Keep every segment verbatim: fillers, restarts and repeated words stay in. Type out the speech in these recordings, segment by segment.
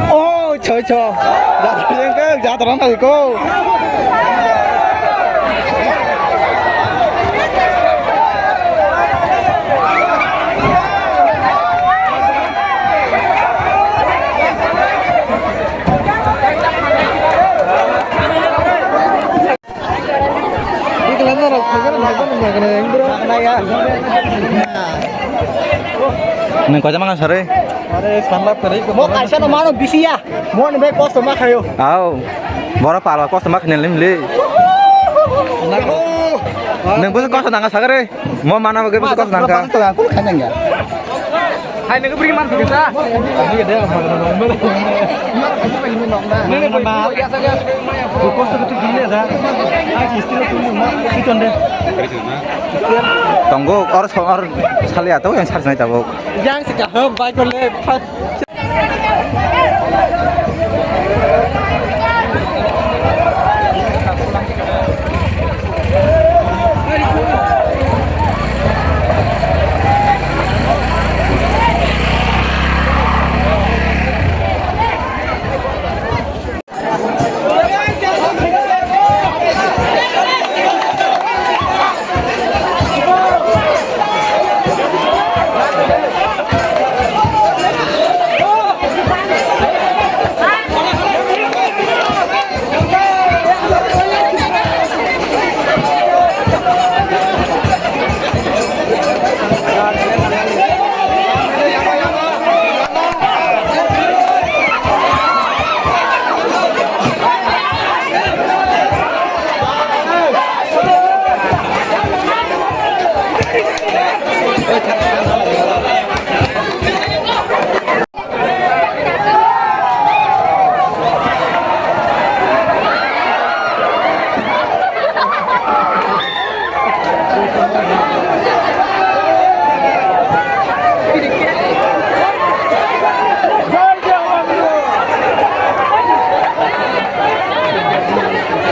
Oh, choi cho. Jatra yang ke, jatra na iko. Nang koi jama nang sari? Are sanlap kari ko. Mo kaisa no mano bisi ya. Mo ni be kosto ma khayo. Au. Bora palo kosto ma khayo lim le. Nang busu kosto nang sagare. Mo mana bage busu kosto nang ka. Hai, nang beri man kita. Nang beri man. Tongo, or, or saliya to, yang charge nai tabuk. Yang si kaham, bike ko le.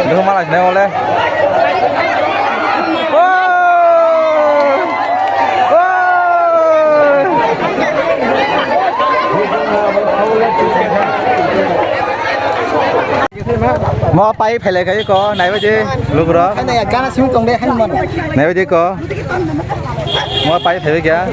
Dua malas ne oleh. Mo pai phailai khai ko naibaidi lukurok. Hanya ya gana simi tong de hanya mano. Naibaidi ko. Mo pai phaibai kya.